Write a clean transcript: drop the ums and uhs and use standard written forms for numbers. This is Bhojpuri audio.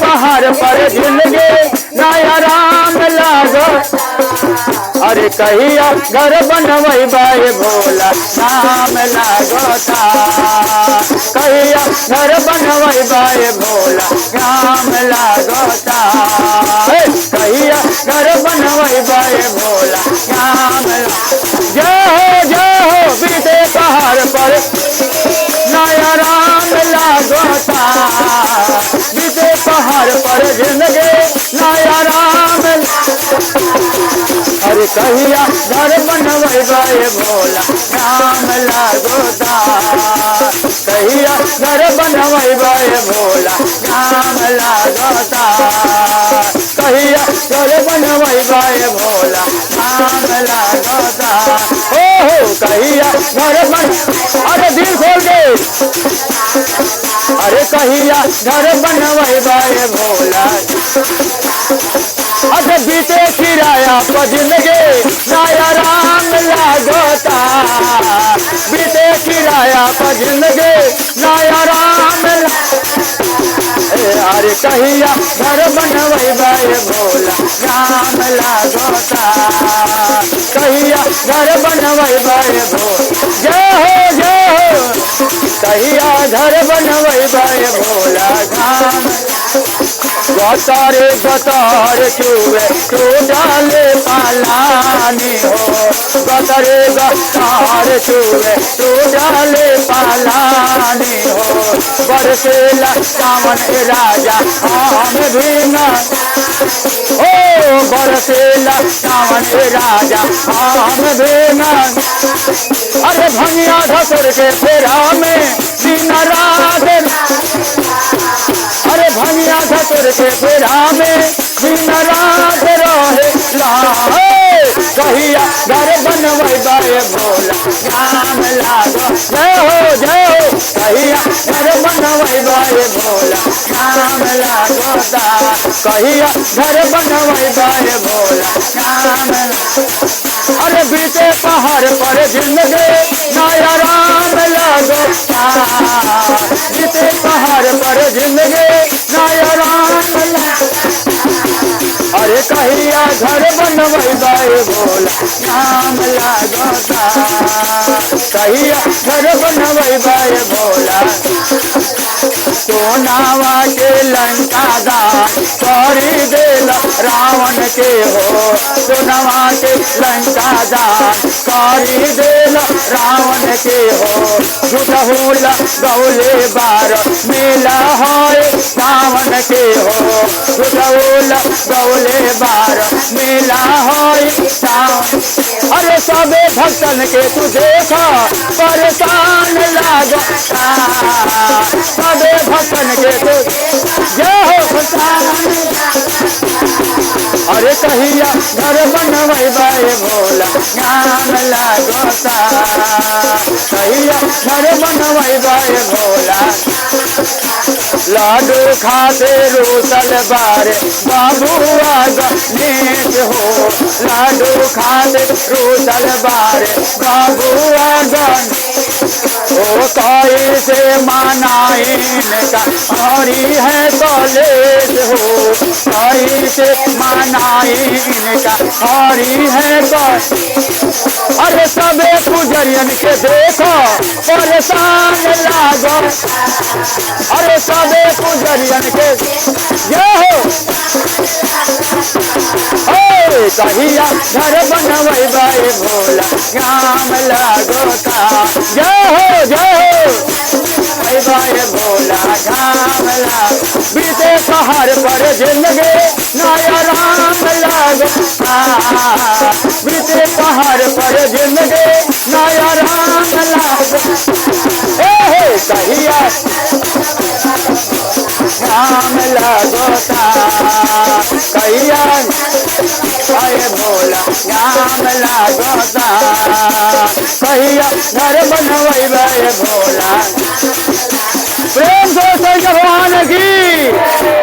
पहाड़ पर जिंदगी नया राम लागो। अरे कहिया घर बनवई बाए भोला नाम लागोता। कहिया घर बनवई बाए भोला नाम लागोता। कहिया घर बनवई बाए भोला नाम। जय हो बीते पहाड़ पर नया राम लागोता। बीते पहाड़ पर जिंदगी नया राम। अरे कहिया घर बनवई बाए भोला नाम लागोता। कहिया घर बनवई बाए भोला नाम लागोता। कहिया घर बनवई बाए भोला नाम लागोता। ओ हो कहिया घर बन। अरे दिल खोल दे। अरे कहिया घर बनवई बाए भोला। अरे बीते किराया पर जिंदगी नया राम लागोता। बीते किराया पर जिंदगी नया राम। अरे कहिया घर बनवई बाए भोला नाम लागोता। कहिया घर बनवई बाए भोला। जय हो जय हो। कहिया घर बनवई बाए भोला नाम। गतारे गतार चुए तू डाले पालानी हो। गतारे गतार चुए तू डाले पालानी हो। बरसेला सावन राजा हम भी न। ओ बरसेला सावन राजा हम भी न। अरे भंगिया धसुर के फेरा में दिन रात। अरे भंगिया धतुर के फेरा में दिन रात रहे ला। कहिया घर बनवई बाए भोला नाम लागो। जय हो जय हो। कहिया घर बनवई बाए भोला नाम लागोता। कहिया घर बनवई बाए भोला नाम। अरे बीते पहाड़ पर जिंदगी नया राम लागोता। बीते पहाड़ पर जिंदगी नया राम लागो। अरे कहिया घर बनवई बाए भोला नाम लागोता। कहिया घर बनवई बाए भोला। सोनावा के लंका दान करी देला रावण के हो। सोनावा के लंका दान करी देला रावण के हो। झूठहुला गौले बार मेला होए सावन के हो। झूठहुला गौले बार मेला होए सावन। अरे सबे भक्तन के तू देखा परेशान लागता। सबे भक्तन के तू जय हो परेशान। अरे कहिया घर बनवई बाए भोला नाम लागोता। कहिया घर बनवई बाए भोला। लाडू खाते रूसल बारे बाबुआ गणेश हो। लाडू खाते रूसल बारे बाबुआ गणेश ओ। कैसे मनाइन का हरी है कलेश हो। कैसे मनाइन का हरी है कलेश। अरे सबे पुजरियन के देखो परेशान लागो। अरे सबे पुजरियन के जय हो। कहिया घर बनवई बाए भोला नाम लागोता। जय हो जय हो। बाए भोला नाम लागो। बीते पहाड़ पर जिंदगी नया राम लागोता। बीते पहाड़ पर जिंदगी नया राम लागो। ए कहिया नाम लागोता। कहिया आए भोला नाम लागोता। कहिया घर बनवई बाए भोला। प्रेम से भगवान की।